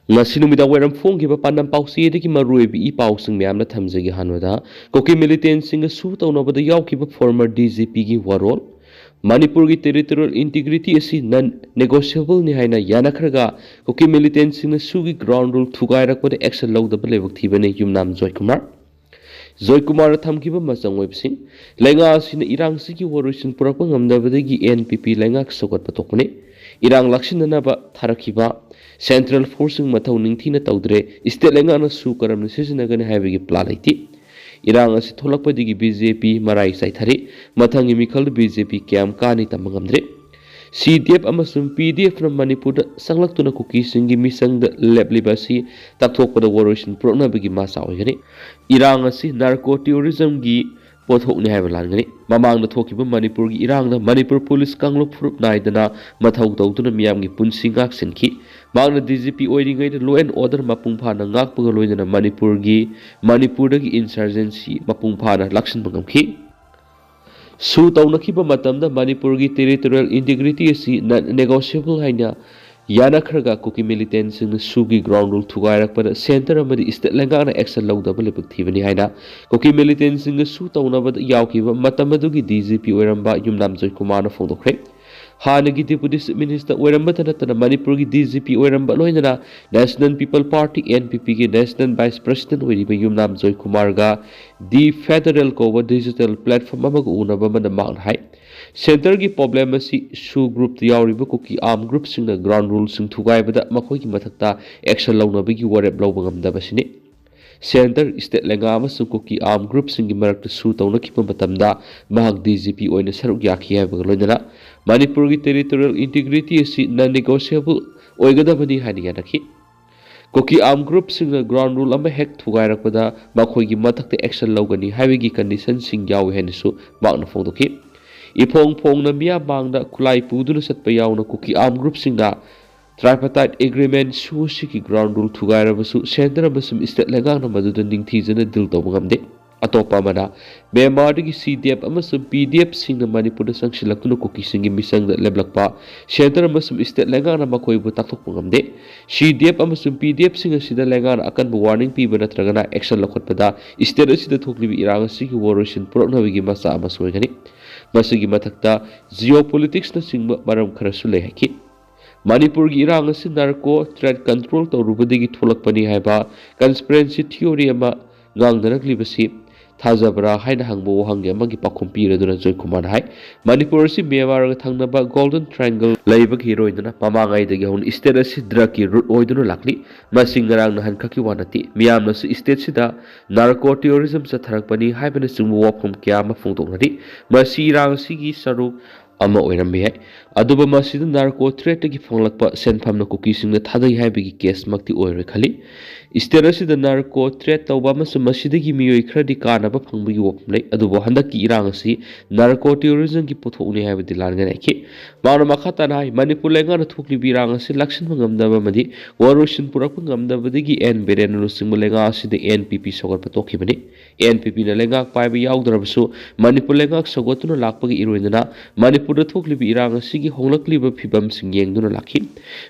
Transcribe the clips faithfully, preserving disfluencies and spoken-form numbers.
ꯉꯁꯤ ꯅꯨꯃꯤꯗꯥꯡ ꯋꯥꯏꯔꯝ ꯐꯣꯡꯈꯤꯕ ꯄꯥꯟꯗꯝ ꯄꯥꯎꯆꯦꯗꯒꯤ ꯃꯔꯨꯑꯣꯏꯕ ꯏ ꯄꯥꯎꯁꯤꯡ ꯃꯌꯥꯝꯅ ꯊꯝꯖꯒꯦ꯫ ꯑꯍꯥꯟꯕꯗ, ꯀꯨꯀꯤ ꯃꯤꯂꯤꯇꯦꯟꯁꯤꯡꯒ ꯁꯨ ꯇꯧꯅꯕꯗ ꯌꯥꯎꯈꯤꯕ ꯐꯣꯔꯃꯔ ꯗꯤ ꯖꯤ ꯄꯤꯒꯤ ꯋꯥꯔꯣꯜ, ꯃꯅꯤꯄꯨꯔꯒꯤ ꯇꯦꯔꯤꯇꯣꯔꯤꯌꯦꯜ ꯏꯟꯇꯤꯒ꯭ꯔꯤꯇꯤ ꯑꯁꯤ ꯅꯟ ꯅꯦꯒꯣꯁꯤꯌꯦꯕꯜꯅꯤ ꯍꯥꯏꯅ ꯌꯥꯅꯈ꯭ꯔꯒ ꯀꯨꯀꯤ ꯃꯤꯂꯤꯇꯦꯟꯁꯤꯡꯅ ꯁꯨꯒꯤ ꯒ꯭ꯔꯥꯎꯟ ꯔꯨꯜ ꯊꯨꯒꯥꯏꯔꯛꯄꯗ ꯑꯦꯛꯁꯟ ꯂꯧꯗꯕ ꯂꯥꯏꯕꯛ ꯊꯤꯕꯅꯤ, ꯌꯨꯝꯅꯥꯝ ꯖꯣꯏꯀꯨꯃꯥꯔ꯫ ꯖꯣꯏꯀꯨꯃꯥꯔꯅ ꯊꯝꯈꯤꯕ ꯃꯆꯪ ꯑꯣꯏꯕꯁꯤꯡ: ꯂꯩꯉꯥꯛ ꯑꯁꯤꯅ ꯏꯔꯥꯡꯁꯤꯒꯤ ꯋꯥꯔꯣꯏꯁꯤꯟ ꯄꯨꯔꯛꯄ ꯉꯝꯗꯕꯗꯒꯤ ꯑꯦꯟ ꯄꯤ ꯄꯤ ꯂꯩꯉꯥꯛ ꯁꯧꯒꯠꯄ ꯊꯣꯛꯄꯅꯤ꯫ ꯏꯔꯥꯡ ꯂꯥꯛꯁꯤꯟꯅꯅꯕ ꯊꯥꯔꯛꯈꯤꯕ ꯁꯦꯟꯇ꯭ꯔꯦꯜ ꯐꯣꯔꯁꯁꯤꯡ ꯃꯊꯧ ꯅꯤꯡꯊꯤꯅ ꯇꯧꯗ꯭ꯔꯦ, ꯏꯁꯇꯦꯠ ꯂꯩꯉꯥꯛꯅ ꯁꯨ ꯀꯔꯝꯅ ꯁꯤꯖꯤꯟꯅꯒꯅꯤ ꯍꯥꯏꯕꯒꯤ ꯄ꯭ꯂꯥꯟ ꯂꯩꯇꯦ꯫ ꯏꯔꯥꯡ ꯑꯁꯤ ꯊꯣꯛꯂꯛꯄꯗꯒꯤ ꯕꯤ ꯖꯦ ꯄꯤ ꯃꯔꯥꯏ ꯆꯥꯏꯊꯔꯤ꯫ ꯃꯊꯪꯒꯤ ꯃꯤꯈꯜꯗ ꯕꯤ ꯖꯦ ꯄꯤ ꯀꯌꯥꯝ ꯀꯥꯅꯤ ꯇꯝꯕ ꯉꯝꯗ꯭ꯔꯦ꯫ ꯁꯤ ꯗꯤ ꯑꯦꯐ ꯑꯃꯁꯨꯡ ꯄꯤ ꯗꯤ ꯑꯦꯐꯅ ꯃꯅꯤꯄꯨꯔꯗ ꯆꯪꯂꯛꯇꯨꯅ ꯀꯨꯀꯤꯁꯤꯡꯒꯤ ꯃꯤꯆꯪꯗ ꯂꯦꯞꯂꯤꯕ ꯑꯁꯤ ꯇꯛꯊꯣꯛꯄꯗ ꯋꯥꯔꯣꯏꯁꯤꯟ ꯄꯨꯔꯛꯅꯕꯒꯤ ꯃꯆꯥꯛ ꯑꯣꯏꯒꯅꯤ꯫ ꯏꯔꯥꯡ ꯑꯁꯤ ꯅꯥꯔꯀꯣ ꯇꯦꯔꯣꯔꯤꯖꯝꯒꯤ ꯄꯣꯠꯊꯣꯛꯅꯤ ꯍꯥꯏꯕ ꯂꯥꯟꯒꯅꯤ꯫ ꯃꯃꯥꯡꯗ ꯊꯣꯛꯈꯤꯕ ꯃꯅꯤꯄꯨꯔꯒꯤ ꯏꯔꯥꯡꯗ ꯃꯅꯤꯄꯨꯔ ꯄꯨꯂꯤꯁ ꯀꯥꯡꯂꯨꯞ ꯐꯨꯔꯨꯞ ꯅꯥꯏꯗꯅ ꯃꯊꯧ ꯇꯧꯗꯨꯅ ꯃꯤꯌꯥꯝꯒꯤ ꯄꯨꯟꯁꯤ ꯉꯥꯛ ꯁꯦꯟꯈꯤ꯫ ꯃꯍꯥꯛꯅ ꯗꯤ ꯖꯤ ꯄꯤ ꯑꯣꯏꯔꯤꯉꯩꯗ law and order ꯃꯄꯨꯡ ꯐꯥꯅ ꯉꯥꯛꯄꯒ ꯂꯣꯏꯅꯅ ꯃꯅꯤꯄꯨꯔꯒꯤ, ꯃꯅꯤꯄꯨꯔꯗꯒꯤ insurgency ꯃꯄꯨꯡ ꯐꯥꯅ ꯂꯥꯛꯁꯤꯟꯕ ꯉꯝꯈꯤ꯫ ꯁꯨ ꯇꯧꯅꯈꯤꯕ ꯃꯇꯝꯗ ꯃꯅꯤꯄꯨꯔꯒꯤ ꯇꯦꯔꯤꯇꯣꯔꯤꯌꯦꯜ ꯏꯟꯇꯤꯒ꯭ꯔꯤꯇꯤ ꯑꯁꯤ ꯅꯟ ꯅꯦꯒꯣꯁꯤꯌꯦꯕꯜ ꯍꯥꯏꯅ ꯌꯥꯅꯈ꯭ꯔꯒ ꯀꯨꯀꯤ ꯃꯤꯂꯤꯇꯦꯟꯁꯤꯡꯅ ꯁꯨꯒꯤ ꯒ꯭ꯔꯥꯎꯟ ꯔꯨꯜ ꯊꯨꯒꯥꯏꯔꯛꯄꯗ ꯁꯦꯟꯇꯔ ꯑꯃꯗꯤ ꯏꯁꯇꯦꯠ ꯂꯩꯉꯥꯛꯅ ꯑꯦꯛꯁꯟ ꯂꯧꯗꯕ ꯂꯥꯏꯕꯛ ꯊꯤꯕꯅꯤ ꯍꯥꯏꯅ ꯀꯨꯀꯤ ꯃꯤꯂꯤꯇꯦꯟꯁꯤꯡꯒ ꯁꯨ ꯇꯧꯅꯕꯗ ꯌꯥꯎꯈꯤꯕ ꯃꯇꯝ ꯑꯗꯨꯒꯤ ꯗꯤ ꯖꯤ ꯄꯤ ꯑꯣꯏꯔꯝꯕ ꯌꯨꯝꯅꯥꯝ ꯖꯣꯏꯀꯨꯃꯥꯔꯅ ꯐꯣꯡꯗꯣꯛꯈ꯭ꯔꯦ꯫ ꯍꯥꯟꯅꯒꯤ ꯗꯦꯄꯨꯇꯤ ꯆꯤꯐ ꯃꯤꯅꯤꯁꯇꯔ ꯑꯣꯏꯔꯝꯕꯇ ꯅꯠꯇꯅ ꯃꯅꯤꯄꯨꯔꯒꯤ ꯗꯤ ꯖꯤ ꯄꯤ ꯑꯣꯏꯔꯝꯕ ꯂꯣꯏꯅꯅ national people party, N P ꯄꯤꯒꯤ ꯅꯦꯁꯅꯦꯜ ꯚꯥꯏꯁ ꯄ꯭ꯔꯁꯤꯗꯦꯟꯠ ꯑꯣꯏꯔꯤꯕ ꯌꯨꯝꯅꯥꯝ ꯖꯣꯏꯀꯨꯃꯥꯔꯒ ꯗꯤ ꯐꯦꯗꯔꯦꯜ ꯀꯧꯕ ꯗꯤꯖꯤꯇꯦꯜ ꯄ꯭ꯂꯦꯠꯐꯣꯔꯝ ꯑꯃꯒ ꯎꯅꯕ ꯑꯃꯗ ꯃꯍꯥꯛꯅ ꯍꯥꯏ, ꯁꯦꯟꯇꯔꯒꯤ ꯄ꯭ꯔꯣꯕ꯭ꯂꯦꯝ ꯑꯁꯤ ꯁꯨ ꯒ꯭ꯔꯨꯞꯇ ꯌꯥꯎꯔꯤꯕ ꯀꯨꯀꯤ ꯑꯥꯔꯝ ꯒ꯭ꯔꯨꯞꯁꯤꯡꯅ ꯒ꯭ꯔꯥꯎꯟ ꯔꯨꯜꯁꯤꯡ ꯊꯨꯒꯥꯏꯕꯗ ꯃꯈꯣꯏꯒꯤ ꯃꯊꯛꯇ ꯑꯦꯛꯁꯟ ꯂꯧꯅꯕꯒꯤ ꯋꯥꯔꯦꯞ ꯂꯧꯕ ꯉꯝꯗꯕꯁꯤꯅꯤ꯫ ꯁꯦꯟꯇꯔ, ꯏꯁꯇꯦꯠ ꯂꯩꯉꯥꯛ ꯑꯃꯁꯨꯡ ꯀꯨꯀꯤ ꯑꯥꯔꯝ ꯒ꯭ꯔꯨꯞꯁꯤꯡꯒꯤ ꯃꯔꯛꯇ ꯁꯨ ꯇꯧꯅꯈꯤꯕ ꯃꯇꯝꯗ ꯃꯍꯥꯛ ꯗꯤ ꯖꯤ ꯄꯤ ꯑꯣꯏꯅ ꯁꯔꯨꯛ ꯌꯥꯈꯤ ꯍꯥꯏꯕꯒ ꯂꯣꯏꯅꯅ ꯃꯅꯤꯄꯨꯔꯒꯤ ꯇꯦꯔꯤꯇꯣꯔꯤꯌꯦꯜ ꯏꯟꯇꯤꯒ꯭ꯔꯤꯇꯤ ꯑꯁꯤ ꯅꯟ ꯅꯦꯒꯣꯁꯤꯌꯦꯕꯜ ꯑꯣꯏꯒꯗꯕꯅꯤ ꯍꯥꯏꯅ ꯌꯥꯅꯈꯤ꯫ ꯀꯨꯀꯤ ꯑꯥꯔꯝ ꯒ꯭ꯔꯨꯞꯁꯤꯡꯅ ꯒ꯭ꯔꯥꯎꯟ ꯔꯨꯜ ꯑꯃ ꯍꯦꯛ ꯊꯨꯒꯥꯏꯔꯛꯄꯗ ꯃꯈꯣꯏꯒꯤ ꯃꯊꯛꯇ ꯑꯦꯛꯁꯟ ꯂꯧꯒꯅꯤ ꯍꯥꯏꯕꯒꯤ ꯀꯟꯗꯤꯁꯟꯁꯤꯡ ꯌꯥꯎꯏ ꯍꯥꯏꯅꯁꯨ ꯃꯍꯥꯛꯅ ꯐꯣꯡꯗꯣꯛꯈꯤ꯫ ꯏꯐꯣꯡ ꯐꯣꯡꯅ ꯃꯤꯌꯥꯝ ꯃꯥꯡꯗ ꯈꯨꯠꯂꯥꯏ ꯄꯨꯗꯨꯅ ꯆꯠꯄ ꯌꯥꯎꯅ ꯀꯨꯀꯤ ꯑꯥꯔꯝ ꯒ꯭ꯔꯨꯞꯁꯤꯡꯅ ꯇ꯭ꯔꯥꯏꯄꯥꯔꯇꯥꯏꯠ ꯑꯦꯒ꯭ꯔꯤꯃꯦꯟ ꯁꯨ ꯑꯁꯤꯒꯤ ꯒ꯭ꯔꯥꯎꯟ ꯔꯨꯜ ꯊꯨꯒꯥꯏꯔꯕꯁꯨ ꯁꯦꯟꯇꯔ ꯑꯃꯁꯨꯡ ꯏꯁꯇꯦꯠ ꯂꯩꯉꯥꯛꯅ ꯃꯗꯨꯗ ꯅꯤꯡꯊꯤꯖꯅ ꯗꯤꯜ ꯇꯧꯕ ꯉꯝꯗꯦ꯫ ꯑꯇꯣꯞꯄ ꯑꯃꯅ, ꯃ꯭ꯌꯥꯟꯃꯥꯔꯗꯒꯤ ꯁꯤ ꯗꯤ ꯑꯦꯐ ꯑꯃꯁꯨꯡ ꯄꯤ ꯗꯤ ꯑꯦꯐꯁꯤꯡꯅ ꯃꯅꯤꯄꯨꯔꯗ ꯆꯪꯁꯤꯜꯂꯛꯇꯨꯅ ꯀꯨꯀꯤꯁꯤꯡꯒꯤ ꯃꯤꯆꯪꯗ ꯂꯦꯞꯂꯛꯄ ꯁꯦꯟꯇꯔ ꯑꯃꯁꯨꯡ ꯁ꯭ꯇꯦꯠ ꯂꯩꯉꯥꯛꯅ ꯃꯈꯣꯏꯕꯨ ꯇꯥꯛꯊꯣꯛꯄ ꯉꯝꯗꯦ꯫ ꯁꯤ ꯗꯤ ꯑꯦꯐ ꯑꯃꯁꯨꯡ ꯄꯤ ꯗꯤ ꯑꯦꯐꯁꯤꯡ ꯑꯁꯤꯗ ꯂꯩꯉꯥꯛꯅ ꯑꯀꯟꯕ ꯋꯥꯔꯅꯤꯡ ꯄꯤꯕ ꯅꯠꯇ꯭ꯔꯒꯅ ꯑꯦꯛꯁꯟ ꯂꯧꯈꯠꯄꯗ ꯁ꯭ꯇꯦꯠ ꯑꯁꯤꯗ ꯊꯣꯛꯂꯤꯕ ꯏꯔꯥꯡ ꯑꯁꯤꯒꯤ ꯋꯥꯔꯣꯏꯁꯤꯟ ꯄꯨꯔꯛꯅꯕꯒꯤ ꯃꯆꯥꯛ ꯑꯃꯁꯨ ꯑꯣꯏꯒꯅꯤ꯫ ꯃꯁꯤꯒꯤ ꯃꯊꯛꯇ, ꯖꯤꯑꯣ ꯄꯣꯂꯤꯇꯤꯛꯁꯅꯆꯤꯡꯕ ꯃꯔꯝ ꯈꯔꯁꯨ ꯂꯩ ꯍꯥꯏꯈꯤ꯫ ꯃꯅꯤꯄꯨꯔꯒꯤ ꯏꯔꯥꯡ ꯑꯁꯤ ꯅꯥꯔꯀꯣ ꯇ꯭ꯔꯦꯠ ꯀꯟꯇ꯭ꯔꯣꯜ ꯇꯧꯔꯨꯕꯗꯒꯤ ꯊꯣꯛꯂꯛꯄꯅꯤ ꯍꯥꯏꯕ ꯀꯟꯁꯄꯤꯔꯦꯟꯁꯤ ꯊꯤꯑꯣꯔꯤ ꯑꯃ ꯉꯥꯡꯅꯔꯛꯂꯤꯕꯁꯤ ꯊꯥꯖꯕ꯭ꯔꯥ ꯍꯥꯏꯅ ꯍꯪꯕ ꯋꯥꯍꯪꯒꯤ ꯑꯃꯒꯤ ꯄꯥꯎꯈꯨꯝ ꯄꯤꯔꯗꯨꯅ ꯖꯣꯏꯀꯨꯃꯥꯔꯅ ꯍꯥꯏ, ꯃꯅꯤꯄꯨꯔ ꯑꯁꯤ ꯃ꯭ꯌꯥꯟꯃꯥꯔꯒ ꯊꯪꯅꯕ ꯒꯣꯜꯗꯟ ꯇ꯭ꯔꯥꯏꯡꯒꯜ ꯂꯩꯕꯒꯤ ꯏꯔꯣꯏꯗꯨꯅ ꯃꯃꯥꯡꯉꯩꯗꯒꯤ ꯍꯧꯅ ꯁ꯭ꯇꯦꯠ ꯑꯁꯤ ꯗ꯭ꯔꯒꯀꯤ ꯔꯨꯠ ꯑꯣꯏꯗꯨꯅ ꯂꯥꯛꯂꯤ꯫ ꯃꯁꯤ ꯉꯔꯥꯡ ꯅꯍꯥꯟꯈꯛꯀꯤ ꯋꯥ ꯅꯠꯇꯦ꯫ ꯃꯤꯌꯥꯝꯅꯁꯨ ꯁ꯭ꯇꯦꯠꯁꯤꯗ ꯅꯥꯔꯀꯣ ꯇꯦꯔꯣꯔꯤꯖꯝ ꯆꯠꯊꯔꯛꯄꯅꯤ ꯍꯥꯏꯕꯅꯆꯤꯡꯕ ꯋꯥꯐꯝ ꯀꯌꯥ ꯑꯃ ꯐꯣꯡꯗꯣꯛꯅꯔꯤ꯫ ꯃꯁꯤ ꯏꯔꯥꯡ ꯑꯁꯤꯒꯤ ꯁꯔꯨꯛ ꯑꯃ ꯑꯣꯏꯔꯝꯕ ꯌꯥꯏ꯫ ꯑꯗꯨꯕꯨ ꯃꯁꯤꯗ ꯅꯥꯔꯀꯣ ꯇ꯭ꯔꯦꯠꯇꯒꯤ ꯐꯪꯂꯛꯄ ꯁꯦꯟꯐꯝꯅ ꯀꯨꯀꯤꯁꯤꯡꯗ ꯊꯥꯗꯩ ꯍꯥꯏꯕꯒꯤ ꯀꯦꯁꯃꯛꯇꯤ ꯑꯣꯏꯔꯣꯏ ꯈꯜꯂꯤ꯫ ꯁ꯭ꯇꯦꯠ ꯑꯁꯤꯗ ꯅꯥꯔꯀꯣ ꯇ꯭ꯔꯦꯠ ꯇꯧꯕ ꯑꯃꯁꯨꯡ ꯃꯁꯤꯗꯒꯤ ꯃꯤꯑꯣꯏ ꯈꯔꯗꯤ ꯀꯥꯟꯅꯕ ꯐꯪꯕꯒꯤ ꯋꯥꯐꯝ ꯂꯩ, ꯑꯗꯨꯕꯨ ꯍꯟꯗꯛꯀꯤ ꯏꯔꯥꯡ ꯑꯁꯤ ꯅꯥꯔꯀꯣ ꯇꯦꯔꯣꯔꯤꯖꯝꯒꯤ ꯄꯣꯠꯊꯣꯛꯅꯤ ꯍꯥꯏꯕꯗꯤ ꯂꯥꯟꯒꯅꯤ ꯍꯥꯏꯈꯤ꯫ ꯃꯍꯥꯛꯅ ꯃꯈꯥ ꯇꯥꯅ ꯍꯥꯏ, ꯃꯅꯤꯄꯨꯔ ꯂꯩꯉꯥꯛꯅ ꯊꯣꯛꯂꯤꯕ ꯏꯔꯥꯡ ꯑꯁꯤ ꯂꯥꯛꯁꯤꯟꯕ ꯉꯝꯅꯕ ꯑꯃꯗꯤ ꯋꯥꯔꯣꯏꯁꯤꯟ ꯄꯨꯔꯛꯄ ꯉꯝꯅꯕꯗꯒꯤ ꯑꯦꯟ ꯕꯤꯔꯦꯟꯅ ꯂꯨꯆꯤꯡꯕ ꯂꯩꯉꯥꯛ ꯑꯁꯤꯗ ꯑꯦꯟ ꯄꯤ ꯄꯤ ꯁꯧꯒꯠꯄ ꯇꯣꯛꯈꯤꯕꯅꯤ꯫ ꯑꯦꯟ ꯄꯤ ꯄꯤꯅ ꯂꯩꯉꯥꯛ ꯄꯥꯏꯕ ꯌꯥꯎꯗ꯭ꯔꯕꯁꯨ, ꯃꯅꯤꯄꯨꯔ ꯂꯩꯉꯥꯛ ꯁꯧꯒꯠꯇꯨꯅ ꯂꯥꯛꯄꯒꯤ ꯏꯔꯣꯏꯅꯅ ꯃꯅꯤꯄꯨꯔꯗ ꯊꯣꯛꯂꯤꯕ ꯏꯔꯥꯡ ꯑꯁꯤꯒꯤ ꯍꯣꯡꯂꯛꯂꯤꯕ ꯐꯤꯕꯝꯁꯤꯡ ꯌꯦꯡꯗꯨꯅ ꯂꯥꯛꯈꯤ꯫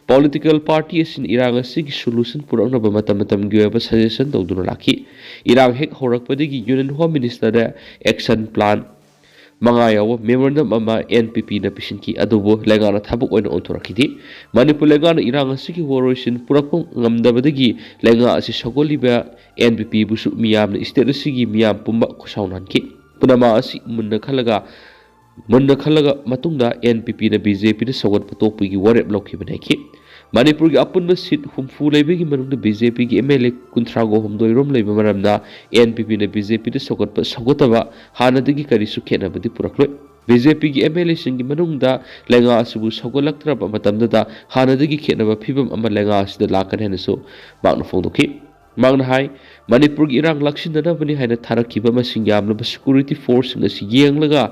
ꯄꯣꯂꯤꯇꯤꯀꯦꯜ ꯄꯥꯔꯇꯤ ꯑꯁꯤꯅ ꯏꯔꯥꯡ ꯑꯁꯤꯒꯤ ꯁꯣꯂꯨꯁꯟ ꯄꯨꯔꯛꯅꯕ ꯃꯇꯝ ꯃꯇꯝꯒꯤ ꯑꯣꯏꯕ ꯁꯖꯦꯁꯟ ꯇꯧꯗꯨꯅ ꯂꯥꯛꯈꯤ꯫ ꯏꯔꯥꯡ ꯍꯦꯛ ꯍꯧꯔꯛꯄꯗꯒꯤ ꯌꯨꯅꯤꯌꯟ ꯍꯣꯝ ꯃꯤꯅꯤꯁꯇꯔꯗ ꯑꯦꯛꯁꯟ ꯄ꯭ꯂꯥꯟ ꯃꯉꯥ ꯌꯥꯎꯕ ꯃꯦꯃꯣꯔꯦꯟꯗꯝ ꯑꯃ ꯑꯦꯟ ꯄꯤ ꯄꯤꯅ ꯄꯤꯁꯤꯟꯈꯤ, ꯑꯗꯨꯕꯨ ꯂꯩꯉꯥꯛꯅ ꯊꯕꯛ ꯑꯣꯏꯅ ꯑꯣꯟꯊꯣꯔꯛꯈꯤꯗꯦ꯫ ꯃꯅꯤꯄꯨꯔ ꯂꯩꯉꯥꯛꯅ ꯏꯔꯥꯡ ꯑꯁꯤꯒꯤ ꯋꯥꯔꯣꯏꯁꯤꯟ ꯄꯨꯔꯛꯄ ꯉꯝꯗꯕꯗꯒꯤ ꯂꯩꯉꯥꯛ ꯑꯁꯤ ꯁꯧꯒꯠꯂꯤꯕ ꯑꯦꯟ ꯄꯤ ꯄꯤꯕꯨꯁꯨ ꯃꯤꯌꯥꯝꯅ ꯁ꯭ꯇꯦꯠ ꯑꯁꯤꯒꯤ ꯃꯤꯌꯥꯝ ꯄꯨꯝꯕ ꯈꯨꯠꯁꯥꯎꯅꯍꯟꯈꯤ꯫ ꯄꯨꯝꯅꯃꯛ ꯑꯁꯤ ꯃꯨꯟꯅ ꯈꯜꯂꯒ ꯃꯨꯟꯅ ꯈꯜꯂꯒ ꯃꯇꯨꯡꯗ ꯑꯦꯟ ꯄꯤ ꯄꯤꯅ ꯕꯤ ꯖꯦ ꯄꯤꯗ ꯁꯧꯒꯠꯄ ꯇꯣꯛꯄꯒꯤ ꯋꯥꯔꯦꯞ ꯂꯧꯈꯤꯕꯅꯤ ꯍꯥꯏꯈꯤ꯫ ꯃꯅꯤꯄꯨꯔꯒꯤ ꯑꯄꯨꯟꯕ ꯁꯤꯠ ꯍꯨꯝꯐꯨ ꯂꯩꯕꯒꯤ ꯃꯅꯨꯡꯗ ꯕꯤ ꯖꯦ ꯄꯤꯒꯤ ꯑꯦꯝ ꯑꯦꯜ ꯑꯦ ꯀꯨꯟꯊ꯭ꯔꯥꯒ ꯍꯨꯝꯗꯣꯏ ꯔꯣꯝ ꯂꯩꯕ ꯃꯔꯝꯅ ꯑꯦꯟ ꯄꯤ ꯄꯤꯅ ꯕꯤ ꯖꯦ ꯄꯤꯗ ꯁꯧꯒꯠꯄ ꯁꯧꯒꯠꯇꯕ ꯍꯥꯟꯅꯗꯒꯤ ꯀꯔꯤꯁꯨ ꯈꯦꯠꯅꯕꯗꯤ ꯄꯨꯔꯛꯂꯣꯏ꯫ ꯕꯤ ꯖꯦ ꯄꯤꯒꯤ ꯑꯦꯝ ꯑꯦꯜ ꯑꯦꯁꯤꯡꯒꯤ ꯃꯅꯨꯡꯗ ꯂꯩꯉꯥꯛ ꯑꯁꯤꯕꯨ ꯁꯧꯒꯠꯂꯛꯇ꯭ꯔꯕ ꯃꯇꯝꯗꯨꯗ ꯍꯥꯟꯅꯗꯒꯤ ꯈꯦꯠꯅꯕ ꯐꯤꯕꯝ ꯑꯃ ꯂꯩꯉꯥꯛ ꯑꯁꯤꯗ ꯂꯥꯛꯀꯅꯤ ꯍꯥꯏꯅꯁꯨ ꯃꯍꯥꯛꯅ ꯐꯣꯡꯗꯣꯛꯈꯤ꯫ ꯃꯍꯥꯛꯅ ꯍꯥꯏ, ꯃꯅꯤꯄꯨꯔꯒꯤ ꯏꯔꯥꯡ ꯂꯥꯛꯁꯤꯟꯅꯅꯕꯅꯤ ꯍꯥꯏꯅ ꯊꯥꯔꯛꯈꯤꯕ ꯃꯁꯤꯡ ꯌꯥꯝꯂꯕ ꯁꯦꯀ꯭ꯌꯨꯔꯤꯇꯤ ꯐꯣꯔꯁꯁꯤꯡ ꯑꯁꯤ ꯌꯦꯡꯂꯒ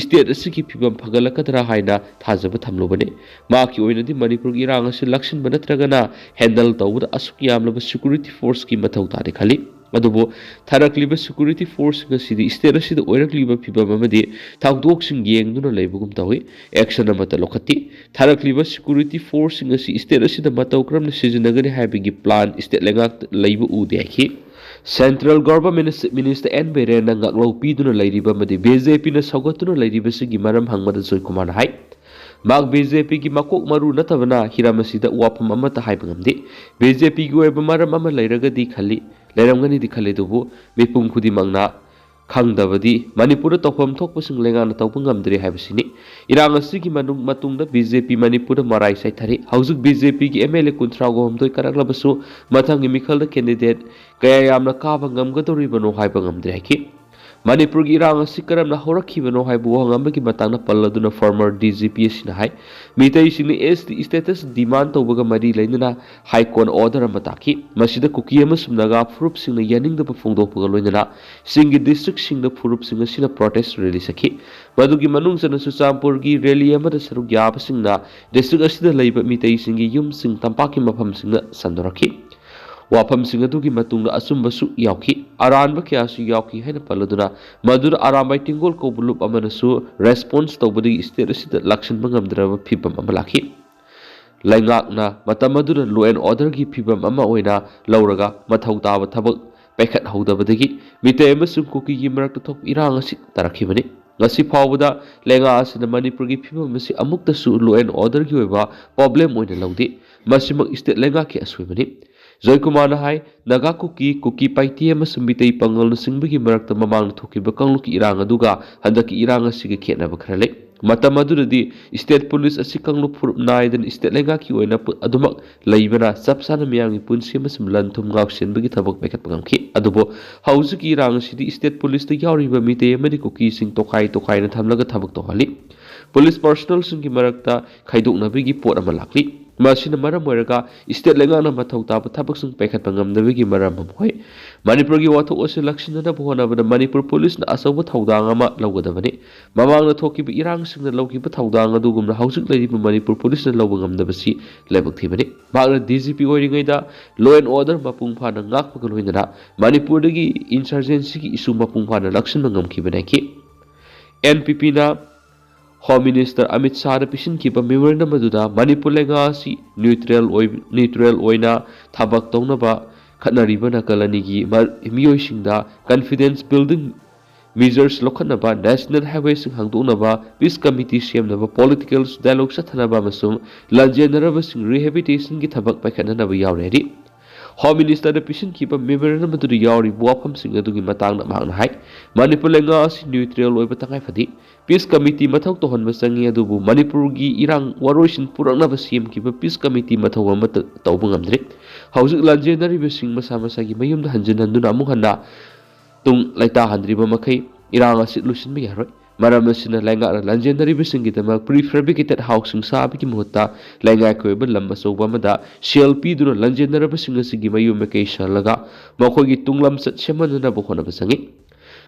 ꯁ꯭ꯇꯦꯠ ꯑꯁꯤꯒꯤ ꯐꯤꯕꯝ ꯐꯒꯠꯂꯛꯀꯗ꯭ꯔꯥ ꯍꯥꯏꯅ ꯊꯥꯖꯕ ꯊꯝꯂꯨꯕꯅꯤ꯫ ꯃꯍꯥꯛꯀꯤ ꯑꯣꯏꯅꯗꯤ ꯃꯅꯤꯄꯨꯔꯒꯤ ꯏꯔꯥꯡ ꯑꯁꯤ ꯂꯥꯛꯁꯤꯟꯕ ꯅꯠꯇ꯭ꯔꯒꯅ ꯍꯦꯟꯗꯜ ꯇꯧꯕꯗ ꯑꯁꯨꯛ ꯌꯥꯝꯂꯕ ꯁꯦꯀ꯭ꯌꯨꯔꯤꯇꯤ ꯐꯣꯔꯁꯀꯤ ꯃꯊꯧ ꯇꯥꯗꯦ ꯈꯜꯂꯤ꯫ ꯑꯗꯨꯕꯨ ꯊꯥꯔꯛꯂꯤꯕ ꯁꯦꯀ꯭ꯌꯨꯔꯤꯇꯤ ꯐꯣꯔꯁꯁꯤꯡ ꯑꯁꯤꯗꯤ ꯁ꯭ꯇꯦꯠ ꯑꯁꯤꯗ ꯑꯣꯏꯔꯛꯂꯤꯕ ꯐꯤꯚꯝ ꯑꯃꯗꯤ ꯊꯧꯗꯣꯛꯁꯤꯡ ꯌꯦꯡꯗꯨꯅ ꯂꯩꯕꯒꯨꯝ ꯇꯧꯏ꯫ ꯑꯦꯛꯁꯟ ꯑꯃꯠꯇ ꯂꯧꯈꯠꯇꯦ꯫ ꯊꯥꯔꯛꯂꯤꯕ ꯁꯦꯀ꯭ꯌꯨꯔꯤꯇꯤ ꯐꯣꯔꯁꯁꯤꯡ ꯑꯁꯤ ꯁ꯭ꯇꯦꯠ ꯑꯁꯤꯗ ꯃꯇꯧ ꯀꯔꯝꯅ ꯁꯤꯖꯤꯟꯅꯒꯅꯤ ꯍꯥꯏꯕꯒꯤ ꯄ꯭ꯂꯥꯟ ꯁ꯭ꯇꯦꯠ ꯂꯩꯉꯥꯛꯇ ꯂꯩꯕ ꯎꯗꯦ ꯍꯥꯏꯈꯤ꯫ ꯁꯦꯟꯇ꯭ꯔꯦꯜ ꯒꯚꯔꯟꯃꯦꯟꯠꯅ ꯆꯤꯐ ꯃꯤꯅꯤꯁꯇꯔ ꯑꯦꯟ ꯕꯤꯔꯦꯟꯅ ꯉꯥꯛꯂꯧ ꯄꯤꯗꯨꯅ ꯂꯩꯔꯤꯕ ꯑꯃꯗꯤ ꯕꯤ ꯖꯦ ꯄꯤꯅ ꯁꯧꯒꯠꯇꯨꯅ ꯂꯩꯔꯤꯕꯁꯤꯒꯤ ꯃꯔꯝ ꯍꯪꯕꯗ ꯖꯣꯏꯀꯨꯃꯥꯔꯅ ꯍꯥꯏ, ꯃꯍꯥꯛ ꯕꯤ ꯖꯦ ꯄꯤꯒꯤ ꯃꯀꯣꯛ ꯃꯔꯨ ꯅꯠꯇꯕꯅ ꯍꯤꯔꯝ ꯑꯁꯤꯗ ꯋꯥꯐꯝ ꯑꯃꯠꯇ ꯍꯥꯏꯕ ꯉꯝꯗꯦ꯫ ꯕꯤ ꯖꯦ ꯄꯤꯒꯤ ꯑꯣꯏꯕ ꯃꯔꯝ ꯑꯃ ꯂꯩꯔꯒꯗꯤ ꯈꯜꯂꯤ, ꯂꯩꯔꯝꯒꯅꯤꯗꯤ ꯈꯜꯂꯤ, ꯑꯗꯨꯕꯨ ꯃꯤꯄꯨꯝ ꯈꯨꯗꯤꯡꯃꯛꯅ ꯈꯪꯗꯕꯗꯤ ꯃꯅꯤꯄꯨꯔꯗ ꯇꯧꯐꯝ ꯊꯣꯛꯄꯁꯤꯡ ꯂꯩꯉꯥꯛꯅ ꯇꯧꯕ ꯉꯝꯗ꯭ꯔꯦ ꯍꯥꯏꯕꯁꯤꯅꯤ꯫ ꯏꯔꯥꯡ ꯑꯁꯤꯒꯤ ꯃꯅꯨꯡ-, ꯃꯇꯨꯡꯗ ꯕꯤ ꯖꯦ ꯄꯤ ꯃꯅꯤꯄꯨꯔꯗ ꯃꯔꯥꯏ ꯆꯥꯏꯊꯔꯤ꯫ ꯍꯧꯖꯤꯛ ꯕꯤ ꯖꯦ ꯄꯤꯒꯤ ꯑꯦꯝ ꯑꯦꯜ ꯑꯦ ꯀꯨꯟꯊ꯭ꯔꯥ ꯍꯨꯝꯗꯣꯏ ꯀꯥꯔꯛꯂꯕꯁꯨ ꯃꯊꯪꯒꯤ ꯃꯤꯈꯜꯗ ꯀꯦꯟꯗꯤꯗꯦꯠ ꯀꯌꯥ ꯌꯥꯝꯅ ꯀꯥꯕ ꯉꯝꯒꯗꯧꯔꯤꯕꯅꯣ ꯍꯥꯏꯕ ꯉꯝꯗ꯭ꯔꯦ ꯍꯥꯏꯈꯤ꯫ ꯃꯅꯤꯄꯨꯔꯒꯤ ꯏꯔꯥꯡ ꯑꯁꯤ ꯀꯔꯝꯅ ꯍꯧꯔꯛꯈꯤꯕꯅꯣ ꯍꯥꯏꯕ ꯋꯥꯍꯪ ꯑꯃꯒꯤ ꯃꯇꯥꯡꯗ ꯄꯜꯂꯗꯨꯅ ꯐꯣꯔꯃꯔ ꯗꯤ ꯖꯤ ꯄꯤ ꯑꯁꯤꯅ ꯍꯥꯏ, ꯃꯤꯇꯩꯁꯤꯡꯅ ꯑꯦꯁ ꯇꯤ ꯁ꯭ꯇꯦꯇꯁ ꯗꯤꯃꯥꯟ ꯇꯧꯕꯒ ꯃꯔꯤ ꯂꯩꯅꯅ ꯍꯥꯏ ꯀꯣꯔꯠꯅ ꯑꯣꯔꯗꯔ ꯑꯃ ꯇꯥꯈꯤ꯫ ꯃꯁꯤꯗ ꯀꯨꯀꯤ ꯑꯃꯁꯨꯡ ꯅꯥꯒꯥ ꯐꯨꯔꯨꯞꯁꯤꯡꯅ ꯌꯥꯅꯤꯡꯗꯕ ꯐꯣꯡꯗꯣꯛꯄꯒ ꯂꯣꯏꯅꯅ ꯆꯤꯡꯒꯤ ꯗꯤꯁꯇ꯭ꯔꯤꯛꯁꯤꯡꯗ ꯐꯨꯔꯨꯞꯁꯤꯡ ꯑꯁꯤꯅ ꯄ꯭ꯔꯣꯇꯦꯁ ꯔꯦꯂꯤ ꯆꯠꯈꯤ꯫ ꯃꯗꯨꯒꯤ ꯃꯅꯨꯡ ꯆꯟꯅ ꯆꯨꯔꯆꯥꯟꯄꯨꯔꯒꯤ ꯔꯦꯂꯤ ꯑꯃꯗ ꯁꯔꯨꯛ ꯌꯥꯕꯁꯤꯡꯅ ꯗꯤꯁꯇ꯭ꯔꯤꯛ ꯑꯁꯤꯗ ꯂꯩꯕ ꯃꯤꯇꯩꯁꯤꯡꯒꯤ ꯌꯨꯝꯁꯤꯡ ꯇꯝꯄꯥꯛꯀꯤ ꯃꯐꯝꯁꯤꯡꯗ ꯁꯟꯗꯣꯔꯛꯈꯤ꯫ ꯋꯥꯐꯝꯁꯤꯡ ꯑꯗꯨꯒꯤ ꯃꯇꯨꯡꯗ ꯑꯆꯨꯝꯕꯁꯨ ꯌꯥꯎꯈꯤ, ꯑꯔꯥꯟꯕ ꯀꯌꯥꯁꯨ ꯌꯥꯎꯈꯤ ꯍꯥꯏꯅ ꯄꯜꯂꯗꯨꯅ ꯃꯗꯨꯗ ꯑꯔꯥꯝꯕꯥꯏ ꯇꯦꯡꯒꯣꯜ ꯀꯧꯕ ꯂꯨꯞ ꯑꯃꯅꯁꯨ ꯔꯦꯁꯄꯣꯟꯁ ꯇꯧꯕꯗꯒꯤ ꯁ꯭ꯇꯦꯠ ꯑꯁꯤꯗ ꯂꯥꯛꯁꯤꯟꯕ ꯉꯝꯗ꯭ꯔꯕ ꯐꯤꯕꯝ ꯑꯃ ꯂꯥꯛꯈꯤ꯫ ꯂꯩꯉꯥꯛꯅ ꯃꯇꯝ ꯑꯗꯨꯗ ꯂꯣ ꯑꯦꯟ ꯑꯣꯔꯗꯔꯒꯤ ꯐꯤꯕꯝ ꯑꯃ ꯑꯣꯏꯅ ꯂꯧꯔꯒ ꯃꯊꯧ ꯇꯥꯕ ꯊꯕꯛ ꯄꯥꯏꯈꯠꯍꯧꯗꯕꯗꯒꯤ ꯃꯤꯇꯩ ꯑꯃꯁꯨꯡ ꯀꯨꯀꯤꯒꯤ ꯃꯔꯛꯇ ꯊꯣꯛꯄ ꯏꯔꯥꯡ ꯑꯁꯤ ꯇꯥꯔꯛꯈꯤꯕꯅꯤ꯫ ꯉꯁꯤ ꯐꯥꯎꯕꯗ ꯂꯩꯉꯥꯛ ꯑꯁꯤꯅ ꯃꯅꯤꯄꯨꯔꯒꯤ ꯐꯤꯕꯝ ꯑꯁꯤ ꯑꯃꯨꯛꯇꯁꯨ ꯂꯣ ꯑꯦꯟ ꯑꯣꯔꯗꯔꯒꯤ ꯑꯣꯏꯕ ꯄ꯭ꯔꯣꯕ꯭ꯂꯦꯝ ꯑꯣꯏꯅ ꯂꯧꯗꯦ꯫ ꯃꯁꯤꯃꯛ ꯁ꯭ꯇꯦꯠ ꯂꯩꯉꯥꯛꯀꯤ ꯑꯁꯣꯏꯕꯅꯤ꯫ ꯖꯣꯏꯀꯨꯃꯥꯔꯅ ꯍꯥꯏ, ꯅꯥꯒꯥ ꯀꯨꯀꯤ, ꯀꯨꯀꯤ ꯄꯥꯏꯇꯦ ꯑꯃꯁꯨꯡ ꯃꯤꯇꯩ ꯄꯥꯉꯜꯅꯆꯤꯡꯕꯒꯤ ꯃꯔꯛꯇ ꯃꯃꯥꯡꯗ ꯊꯣꯛꯈꯤꯕ ꯀꯥꯡꯂꯨꯞꯀꯤ ꯏꯔꯥꯡ ꯑꯗꯨꯒ ꯍꯟꯗꯛꯀꯤ ꯏꯔꯥꯡ ꯑꯁꯤꯒ ꯈꯦꯠꯅꯕ ꯈꯔ ꯂꯩ꯫ ꯃꯇꯝ ꯑꯗꯨꯗꯗꯤ ꯁ꯭ꯇꯦꯠ ꯄꯨꯂꯤꯁ ꯑꯁꯤ ꯀꯥꯡꯂꯨꯞ ꯐꯨꯔꯨꯞ ꯅꯥꯏꯗꯅ ꯁ꯭ꯇꯦꯠ ꯂꯩꯉꯥꯛꯀꯤ ꯑꯣꯏꯅ ꯄꯨ-, ꯑꯗꯨꯃꯛ ꯂꯩꯕꯅ ꯆꯞ ꯆꯥꯅ ꯃꯤꯌꯥꯝꯒꯤ ꯄꯨꯟꯁꯤ ꯑꯃꯁꯨꯡ ꯂꯟ ꯊꯨꯝ ꯉꯥꯛꯁꯦꯟꯕꯒꯤ ꯊꯕꯛ ꯄꯥꯏꯈꯠꯄ ꯉꯝꯈꯤ꯫ ꯑꯗꯨꯕꯨ ꯍꯧꯖꯤꯛꯀꯤ ꯏꯔꯥꯡ ꯑꯁꯤꯗꯤ ꯁ꯭ꯇꯦꯠ ꯄꯨꯂꯤꯁꯇ ꯌꯥꯎꯔꯤꯕ ꯃꯤꯇꯩ ꯑꯃꯗꯤ ꯀꯨꯀꯤꯁꯤꯡ ꯇꯣꯈꯥꯏ ꯇꯣꯈꯥꯏꯅ ꯊꯝꯂꯒ ꯊꯕꯛ ꯇꯧꯍꯜꯂꯤ꯫ ꯄꯨꯂꯤꯁ ꯄꯔꯁꯅꯦꯜꯁꯤꯡꯒꯤ ꯃꯔꯛꯇ ꯈꯥꯏꯗꯣꯛꯅꯕꯒꯤ ꯄꯣꯠ ꯑꯃ ꯂꯥꯛꯂꯤ꯫ ꯃꯁꯤꯅ ꯃꯔꯝ ꯑꯣꯏꯔꯒ state ꯂꯩꯉꯥꯛꯅ ꯃꯊꯧ ꯇꯥꯕ ꯊꯕꯛꯁꯤꯡ ꯄꯥꯏꯈꯠꯄ ꯉꯝꯗꯕꯒꯤ ꯃꯔꯝ ꯑꯃ ꯑꯣꯏ꯫ ꯃꯅꯤꯄꯨꯔꯒꯤ ꯋꯥꯊꯣꯛ ꯑꯁꯤ ꯂꯥꯛꯁꯤꯟꯅꯅꯕ ꯍꯣꯠꯅꯕꯗ ꯃꯅꯤꯄꯨꯔ ꯄꯨꯂꯤꯁꯅ ꯑꯆꯧꯕ ꯊꯧꯗꯥꯡ ꯑꯃ ꯂꯧꯒꯗꯕꯅꯤ꯫ ꯃꯃꯥꯡꯗ ꯊꯣꯛꯈꯤꯕ ꯏꯔꯥꯡꯁꯤꯡꯅ ꯂꯧꯈꯤꯕ ꯊꯧꯗꯥꯡ ꯑꯗꯨꯒꯨꯝꯅ ꯍꯧꯖꯤꯛ ꯂꯩꯔꯤꯕ ꯃꯅꯤꯄꯨꯔ ꯄꯨꯂꯤꯁꯅ ꯂꯧꯕ ꯉꯝꯗꯕꯁꯤ ꯂꯥꯏꯕꯛ ꯊꯤꯕꯅꯤ꯫ ꯃꯍꯥꯛꯅ D G P ꯑꯣꯏꯔꯤꯉꯩꯗ law and order ꯃꯄꯨꯡ ꯐꯥꯅ ꯉꯥꯛꯄꯒ ꯂꯣꯏꯅꯅ ꯃꯅꯤꯄꯨꯔꯗꯒꯤ insurgencyꯒꯤ issue ꯃꯄꯨꯡ ꯐꯥꯅ ꯂꯥꯛꯁꯤꯟꯕ ꯉꯝꯈꯤꯕꯅꯤ ꯍꯥꯏꯈꯤ꯫ N P Pꯅ Home Minister Amit ꯁꯥꯍꯗ ꯄꯤꯁꯤꯟꯈꯤꯕ memorandum ꯑꯗꯨꯗ ꯃꯅꯤꯄꯨꯔ ꯂꯩꯉꯥꯛ ꯑꯁꯤ neutral ꯑꯣꯏ-, neutral ꯑꯣꯏꯅ ꯊꯕꯛ ꯇꯧꯅꯕ ꯈꯠꯅꯔꯤꯕ ꯅꯥꯀꯜ ꯑꯅꯤꯒꯤ ꯃ-, ꯃꯤꯑꯣꯏꯁꯤꯡꯗ confidence building measures ꯂꯧꯈꯠꯅꯕ, national highwayꯁꯤꯡ ꯍꯥꯡꯗꯣꯛꯅꯕ, peace committee ꯁꯦꯝꯅꯕ, political dialogue ꯆꯠꯊꯅꯕ ꯑꯃꯁꯨꯡ ꯂꯥꯟꯖꯦꯟꯅꯔꯕꯁꯤꯡ rehabilitationꯒꯤ ꯊꯕꯛ ꯄꯥꯏꯈꯠꯅꯅꯕ ꯌꯥꯎꯔꯤ ꯍꯥꯏꯔꯤ꯫ Home Ministerꯗ ꯄꯤꯁꯤꯟꯈꯤꯕ memorandum ꯑꯗꯨꯗ ꯌꯥꯎꯔꯤꯕ ꯋꯥꯐꯝꯁꯤꯡ ꯑꯗꯨꯒꯤ ꯃꯇꯥꯡꯗ ꯃꯍꯥꯛꯅ ꯍꯥꯏ, ꯃꯅꯤꯄꯨꯔ ꯂꯩꯉꯥꯛ ꯑꯁꯤ neutral ꯑꯣꯏꯕ ꯇꯉꯥꯏ ꯐꯗꯦ꯫ Peace committee ꯃꯊꯧ ꯇꯧꯍꯟꯕ ꯆꯪꯏ, ꯑꯗꯨꯕꯨ ꯃꯅꯤꯄꯨꯔꯒꯤ ꯏꯔꯥꯡ ꯋꯥꯔꯣꯏꯁꯤꯟ ꯄꯨꯔꯛꯅꯕ ꯁꯦꯝꯈꯤꯕ peace committee ꯃꯊꯧ ꯑꯃꯠꯇ ꯇꯧꯕ ꯉꯝꯗ꯭ꯔꯤ꯫ ꯍꯧꯖꯤꯛ ꯂꯥꯟꯖꯦꯟꯅꯔꯤꯕꯁꯤꯡ ꯃꯁꯥ ꯃꯁꯥꯒꯤ ꯃꯌꯨꯝꯗ ꯍꯟꯖꯤꯟ ꯍꯟꯗꯨꯅ ꯑꯃꯨꯛ ꯍꯟꯅ ꯇꯨꯡ ꯂꯩꯇꯥꯍꯟꯗ꯭ꯔꯤꯕ ꯃꯈꯩ ꯏꯔꯥꯡ ꯑꯁꯤ ꯂꯣꯏꯁꯤꯟꯕ ꯌꯥꯔꯣꯏ꯫ ꯃꯔꯝ ꯑꯁꯤꯅ ꯂꯩꯉꯥꯛꯅ ꯂꯥꯟꯖꯦꯟꯅꯔꯤꯕꯁꯤꯡꯒꯤꯗꯃꯛ prefabricated houseꯁꯤꯡ ꯁꯥꯕꯒꯤ ꯃꯍꯨꯠꯇ ꯂꯩꯉꯥꯛꯀꯤ ꯑꯣꯏꯕ ꯂꯝ ꯑꯆꯧꯕ ꯑꯃꯗ ꯁꯦꯜ ꯄꯤꯗꯨꯅ ꯂꯥꯟꯖꯦꯟꯅꯔꯕꯁꯤꯡ ꯑꯁꯤꯒꯤ ꯃꯌꯨꯝ ꯃꯀꯩ ꯁꯥꯍꯜꯂꯒ ꯃꯈꯣꯏꯒꯤ ꯇꯨꯡꯂꯝꯆꯠ ꯁꯦꯝꯍꯟꯅꯅꯕ ꯍꯣꯠꯅꯕ ꯆꯪꯏ꯫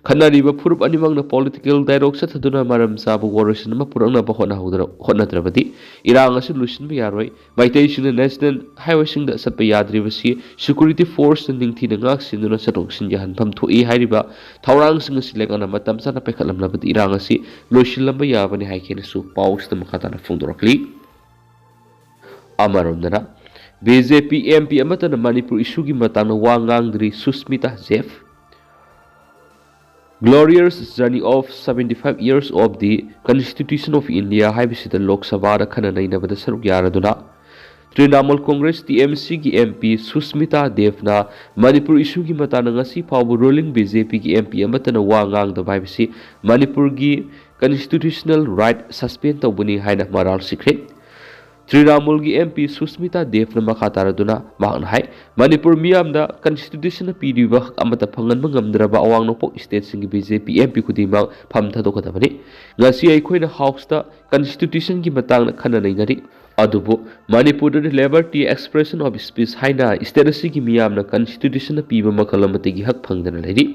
ꯈꯠꯅꯔꯤꯕ ꯐꯨꯔꯨꯞ ꯑꯅꯤꯃꯛꯅ political dialogue ꯆꯠꯊꯗꯨꯅ ꯃꯔꯝ ꯆꯥꯕ ꯋꯥꯔꯣꯏꯁꯤꯟ ꯑꯃ ꯄꯨꯔꯛꯅꯕ ꯍꯣꯠꯅꯍꯧꯗ꯭ꯔ-, ꯍꯣꯠꯅꯗ꯭ꯔꯕꯗꯤ ꯏꯔꯥꯡ ꯑꯁꯤ ꯂꯣꯏꯁꯤꯟꯕ ꯌꯥꯔꯣꯏ꯫ ꯃꯩꯇꯩꯁꯤꯡꯅ national highwayꯁꯤꯡꯗ ꯆꯠꯄ ꯌꯥꯗ꯭ꯔꯤꯕꯁꯤ security forceꯅ ꯅꯤꯡꯊꯤꯅ ꯉꯥꯛ ꯁꯦꯟꯗꯨꯅ ꯆꯠꯊꯣꯛ ꯆꯠꯁꯤꯟ ꯌꯥꯍꯟꯐꯝ ꯊꯣꯛꯏ ꯍꯥꯏꯔꯤꯕ ꯊꯧꯔꯥꯡꯁꯤꯡ ꯑꯁꯤ ꯂꯩꯉꯥꯛꯅ ꯃꯇꯝ ꯆꯥꯅ ꯄꯥꯏꯈꯠꯂꯝꯂꯕꯗꯤ ꯏꯔꯥꯡ ꯑꯁꯤ ꯂꯣꯏꯁꯤꯜꯂꯝꯕ ꯌꯥꯕꯅꯤ ꯍꯥꯏꯈꯤ ꯍꯥꯏꯅꯁꯨ ꯄꯥꯎꯁꯤꯗ ꯃꯈꯥ ꯇꯥꯅ ꯐꯣꯡꯗꯣꯔꯛꯂꯤ꯫ ꯑꯃꯔꯣꯝꯗꯅ, B J P M P ꯑꯃꯠꯇꯅ ꯃꯅꯤꯄꯨꯔ issueꯒꯤ ꯃꯇꯥꯡꯗ ꯋꯥ ꯉꯥꯡꯗ꯭ꯔꯤ ꯁꯨꯁꯃꯤꯇꯥ ꯗꯦꯕ꯫ Glorious Journey of Seventy Five Years of the Constitution of India ꯍꯥꯏꯕꯁꯤꯗ ꯂꯣꯛ ꯁꯚꯥꯗ ꯈꯟꯅ ꯅꯩꯅꯕꯗ ꯁꯔꯨꯛ ꯌꯥꯔꯗꯨꯅ Trinamool Congress T M Cꯒꯤ M P Susmita ꯗꯦꯕꯅ Manipur issueꯒꯤ ꯃꯇꯥꯡꯗ ꯉꯁꯤ ꯐꯥꯎꯕ ruling B J Pꯒꯤ M P ꯑꯃꯠꯇꯅ ꯋꯥ ꯉꯥꯡꯗꯕ ꯍꯥꯏꯕꯁꯤ ꯃꯅꯤꯄꯨꯔꯒꯤ constitutional right suspend ꯇꯧꯕꯅꯤ ꯍꯥꯏꯅ ꯃꯔꯥꯜ ꯁꯤꯈ꯭ꯔꯦ꯫ ꯇ꯭ꯔꯤꯅꯥꯃꯨꯜꯒꯤ M P ꯁꯨꯁꯃꯤꯇꯥ ꯗꯦꯕꯅ ꯃꯈꯥ ꯇꯥꯔꯗꯨꯅ ꯃꯍꯥꯛꯅ ꯍꯥꯏ, ꯃꯅꯤꯄꯨꯔ ꯃꯤꯌꯥꯝꯗ constitutionꯅ ꯄꯤꯔꯤꯕ ꯍꯛ ꯑꯃꯠꯇ ꯐꯪꯍꯟꯕ ꯉꯝꯗ꯭ꯔꯕ ꯑꯋꯥꯡ ꯅꯣꯡꯄꯣꯛ stateꯁꯤꯡꯒꯤ B J P M P ꯈꯨꯗꯤꯡꯃꯛ ꯐꯝ ꯊꯥꯗꯣꯛꯀꯗꯕꯅꯤ꯫ ꯉꯁꯤ ꯑꯩꯈꯣꯏꯅ houseꯇ constitutionꯒꯤ ꯃꯇꯥꯡꯗ ꯈꯟꯅ ꯅꯩꯅꯔꯤ꯫ ꯑꯗꯨꯕꯨ ꯃꯅꯤꯄꯨꯔꯗꯗꯤ liberty expression of speech ꯍꯥꯏꯅ state ꯑꯁꯤꯒꯤ ꯃꯤꯌꯥꯝꯅ constitution ꯅ ꯄꯤꯕ ꯃꯈꯜ ꯑꯃꯠꯇꯒꯤ ꯍꯛ ꯐꯪꯗꯅ ꯂꯩꯔꯤ꯫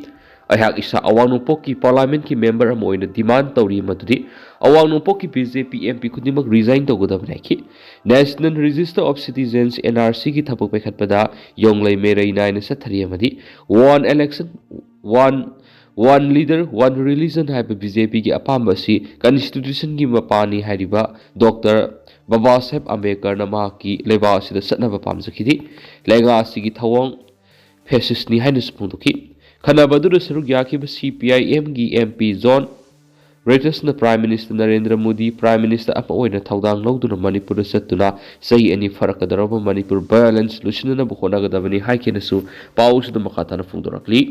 ꯑꯩꯍꯥꯛ ꯏꯁꯥ ꯑꯋꯥꯡ ꯅꯣꯡꯄꯣꯛꯀꯤ parliament ꯀꯤ member ꯑꯃ ꯑꯣꯏꯅ demand ꯇꯧꯔꯤ, ꯃꯗꯨꯗꯤ ꯑꯋꯥꯡ ꯅꯣꯡꯄꯣꯛꯀꯤ B J P M P ꯈꯨꯗꯤꯡꯃꯛ resign ꯇꯧꯒꯗꯕꯅꯤ ꯍꯥꯏꯈꯤ꯫ National Register of Citizens, N R C ꯒꯤ ꯊꯕꯛ ꯄꯥꯏꯈꯠꯄꯗ ꯌꯣꯡꯂꯩ ꯃꯦꯔꯩ ꯅꯥꯏꯅ ꯆꯠꯊꯔꯤ ꯑꯃꯗꯤ one election, one, one leader, one religion ꯍꯥꯏꯕ B J P ꯒꯤ ꯑꯄꯥꯝꯕ ꯑꯁꯤ constitution ꯒꯤ ꯃꯄꯥꯅꯤ ꯍꯥꯏꯔꯤꯕ Doctor ꯕꯕꯥ ꯁꯥꯍꯦꯕ ꯑꯝꯕꯦꯗꯀꯔꯅ ꯃꯍꯥꯛꯀꯤ ꯂꯩꯕꯥꯛ ꯑꯁꯤꯗ ꯆꯠꯅꯕ ꯄꯥꯝꯖꯈꯤꯗꯦ꯫ ꯂꯩꯉꯥꯛ ꯑꯁꯤꯒꯤ ꯊꯧꯑꯣꯡ fascist ꯅꯤ ꯍꯥꯏꯅꯁꯨ ꯐꯣꯡꯗꯣꯛꯈꯤ꯫ ꯈꯟꯅꯕ ꯑꯗꯨꯗ ꯁꯔꯨꯛ ꯌꯥꯈꯤꯕ C P I M ꯒꯤ M P John Rogers ꯅ Prime Minister Narendra Modi Prime Minister ꯑꯃ ꯑꯣꯏꯅ ꯊꯧꯗꯥꯡ ꯂꯧꯗꯨꯅ ꯃꯅꯤꯄꯨꯔꯗ ꯆꯠꯇꯨꯅ ꯆꯍꯤ ꯑꯅꯤ ꯐꯥꯔꯛꯀꯗꯧꯔꯕ ꯃꯅꯤꯄꯨꯔ violence ꯂꯣꯏꯁꯤꯟꯅꯅꯕ ꯍꯣꯠꯅꯒꯗꯕꯅꯤ ꯍꯥꯏꯈꯤꯅꯁꯨ ꯄꯥꯎ ꯑꯁꯤꯗ ꯃꯈꯥ ꯇꯥꯅ ꯐꯣꯡꯗꯣꯔꯛꯂꯤ꯫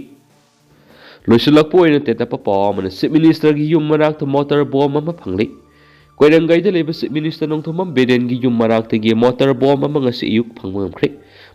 ꯂꯣꯏꯁꯤꯜꯂꯛꯄ ꯑꯣꯏꯅ ꯇꯦꯟꯇꯛꯄ ꯄꯥꯎ ꯑꯃꯅ, Chief Minister ꯒꯤ ꯌꯨꯝ ꯃꯅꯥꯛꯇ mortar bomb ꯑꯃ ꯐꯪꯂꯤ꯫ ꯀꯣꯏꯔꯪꯒꯩꯗ ꯂꯩꯕ Chief Minister ꯅꯣꯡꯊꯣꯝꯕꯝ ꯕꯤꯔꯦꯟꯒꯤ ꯌꯨꯝ ꯃꯅꯥꯛꯇꯒꯤ mortar bomb ꯑꯃ ꯉꯁꯤ ꯑꯌꯨꯛ ꯐꯪꯕ ꯉꯝꯈ꯭ꯔꯦ꯫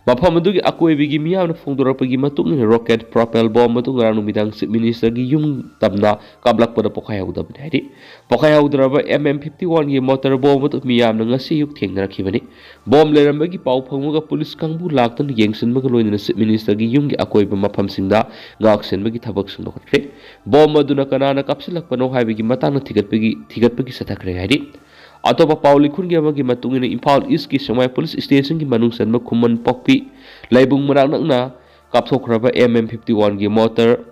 ꯃꯐꯝ ꯑꯗꯨꯒꯤ ꯑꯀꯣꯏꯕꯒꯤ ꯃꯤꯌꯥꯝꯅ ꯐꯣꯡꯗꯣꯔꯛꯄꯒꯤ ꯃꯇꯨꯡ ꯏꯟꯅ, rocket propelled bomb ꯑꯗꯨ ꯉꯔꯥꯡ ꯅꯨꯃꯤꯗꯥꯡ Chief Minister ꯒꯤ ꯌꯨꯝ ꯇꯝꯅ ꯀꯥꯞꯂꯛꯄꯗ ꯄꯣꯈꯥꯏꯍꯧꯗꯕꯅꯤ ꯍꯥꯏꯔꯤ꯫ ꯄꯣꯈꯥꯏꯍꯧꯗ꯭ꯔꯕ M M fifty one ꯒꯤ mortar bomb ꯑꯗꯨ ꯃꯤꯌꯥꯝꯅ ꯉꯁꯤ ꯑꯌꯨꯛ ꯊꯦꯡꯅꯔꯛꯈꯤꯕꯅꯤ꯫ Bomb ꯂꯩꯔꯝꯕꯒꯤ ꯄꯥꯎ ꯐꯪꯕꯒ police ꯀꯥꯡꯕꯨ ꯂꯥꯛꯇꯨꯅ ꯌꯦꯡꯁꯤꯟꯕꯒ ꯂꯣꯏꯅꯅ Chief Minister ꯒꯤ ꯌꯨꯝꯒꯤ ꯑꯀꯣꯏꯕ ꯃꯐꯝꯁꯤꯡꯗ ꯉꯥꯛ ꯁꯦꯟꯕꯒꯤ ꯊꯕꯛꯁꯤꯡ ꯂꯧꯈꯠꯈ꯭ꯔꯦ꯫ Bomb ꯑꯗꯨꯅ ꯀꯅꯥꯅ ꯀꯥꯞꯁꯤꯜꯂꯛꯄꯅꯣ ꯍꯥꯏꯕꯒꯤ ꯃꯇꯥꯡꯗ ꯊꯤꯒꯠꯄꯒꯤ, ꯊꯤꯒꯠꯄꯒꯤ ꯆꯠꯊꯈ꯭ꯔꯦ ꯍꯥꯏꯔꯤ꯫ ꯑꯇꯣꯞꯄ ꯄꯥꯎ ꯂꯤꯈꯨꯟꯒꯤ ꯑꯃꯒꯤ ꯃꯇꯨꯡ ꯏꯟꯅ, ꯏꯝꯐꯥꯜ East ꯀꯤ ꯁꯦꯛꯃꯥꯏ police station ꯒꯤ ꯃꯅꯨꯡ ꯆꯟꯕ ꯈꯨꯃꯟ ꯄꯣꯛꯄꯤ ꯂꯩꯕꯨꯡ ꯃꯅꯥꯛ ꯅꯛꯅ ꯀꯥꯞꯊꯣꯛꯈ꯭ꯔꯕ M M fifty one ꯒꯤ mortar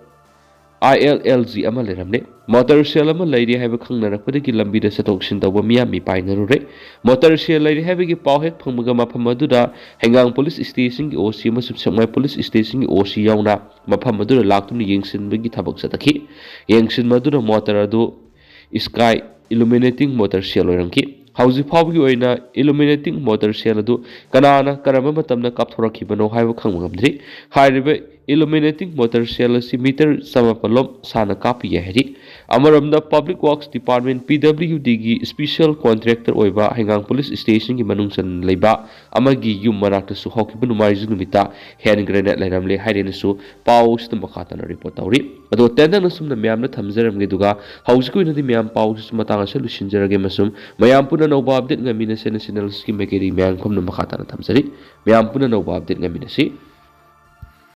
I L L G ꯑꯃ ꯂꯩꯔꯝꯂꯦ꯫ Mortar shell ꯑꯃ ꯂꯩꯔꯦ ꯍꯥꯏꯕ ꯈꯪꯅꯔꯛꯄꯗꯒꯤ ꯂꯝꯕꯤꯗ ꯆꯠꯊꯣꯛ ꯆꯠꯁꯤꯟ ꯇꯧꯕ ꯃꯤꯌꯥꯝ ꯃꯤꯄꯥꯏꯅꯔꯨꯔꯦ꯫ Mortar shell ꯂꯩꯔꯦ ꯍꯥꯏꯕꯒꯤ ꯄꯥꯎ ꯍꯦꯛ ꯐꯪꯕꯒ ꯃꯐꯝ ꯑꯗꯨꯗ ꯍꯩꯉꯥꯡ police station ꯒꯤ O C ꯑꯃꯁꯨꯡ ꯁꯦꯛꯃꯥꯏ police station ꯒꯤ O C ꯌꯥꯎꯅ ꯃꯐꯝ ꯑꯗꯨꯗ ꯂꯥꯛꯇꯨꯅ ꯌꯦꯡꯁꯤꯟꯕꯒꯤ ꯊꯕꯛ ꯆꯠꯊꯈꯤ꯫ ꯌꯦꯡꯁꯤꯟꯕ ꯑꯗꯨꯅ mortar ꯑꯗꯨ Sky Illuminating Mortar Shell ꯑꯣꯏꯔꯝꯈꯤ꯫ ꯍꯧꯖꯤꯛ ꯐꯥꯎꯕꯒꯤ ꯑꯣꯏꯅ illuminating mortar shell ꯑꯗꯨ ꯀꯅꯥꯅ ꯀꯔꯝꯕ ꯃꯇꯝꯗ ꯀꯥꯞꯊꯣꯔꯛꯈꯤꯕꯅꯣ ꯍꯥꯏꯕ ꯈꯪꯕ ꯉꯝꯗ꯭ꯔꯤ꯫ ꯍꯥꯏꯔꯤꯕ Illuminating motor cell ꯑꯁꯤ ꯃꯤꯇꯔ ꯆꯃꯥꯄꯜ ꯂꯣꯝ ꯁꯥꯡꯅ ꯀꯥꯞꯄ ꯌꯥꯏ ꯍꯥꯏꯔꯤ꯫ ꯑꯃꯔꯣꯝꯗ, Public Works Department, P W Dꯒꯤ special contractor ꯑꯣꯏꯕ ꯍꯩꯉꯥꯡ Police Stationꯒꯤ ꯃꯅꯨꯡ ꯆꯟꯅ ꯂꯩꯕ ꯑꯃꯒꯤ ꯌꯨꯝ ꯃꯅꯥꯛꯇꯁꯨ ꯍꯧꯈꯤꯕ ꯅꯣꯡꯃꯥꯏꯖꯤꯡ ꯅꯨꯃꯤꯠꯇ hand grenade ꯂꯩꯔꯝꯂꯦ ꯍꯥꯏꯔꯦꯅꯁꯨ ꯄꯥꯎ ꯑꯁꯤꯗ ꯃꯈꯥ ꯇꯥꯅ report ꯇꯧꯔꯤ꯫ ꯑꯗꯣ ꯇꯦꯟꯇꯛꯅ ꯁꯨꯝꯅ ꯃꯌꯥꯝꯗ ꯊꯝꯖꯔꯝꯒꯦ, ꯑꯗꯨꯒ ꯍꯧꯖꯤꯛꯀꯤ ꯑꯣꯏꯅꯗꯤ ꯃꯌꯥꯝ ꯄꯥꯎꯁꯤꯁꯨ ꯃꯇꯥꯡ ꯑꯁꯤꯗ ꯂꯣꯏꯁꯤꯟꯖꯔꯒꯦ ꯑꯃꯁꯨꯡ ꯃꯌꯥꯝ ꯄꯨꯟꯅ ꯑꯅꯧꯕ update ꯉꯥꯏꯃꯤꯟꯅꯁꯦꯅ channelꯁꯤꯒꯤ ꯃꯥꯏꯀꯩꯗꯒꯤ ꯃꯌꯥꯝ ꯄꯨꯝꯅꯃꯛ ꯃꯈꯥ ꯇꯥꯅ ꯊꯝꯖꯔꯤ꯫ ꯃꯌꯥꯝ ꯄꯨꯟꯅ ꯑꯅꯧꯕ update ꯉꯥꯏꯃꯤꯟꯅꯁꯤ꯫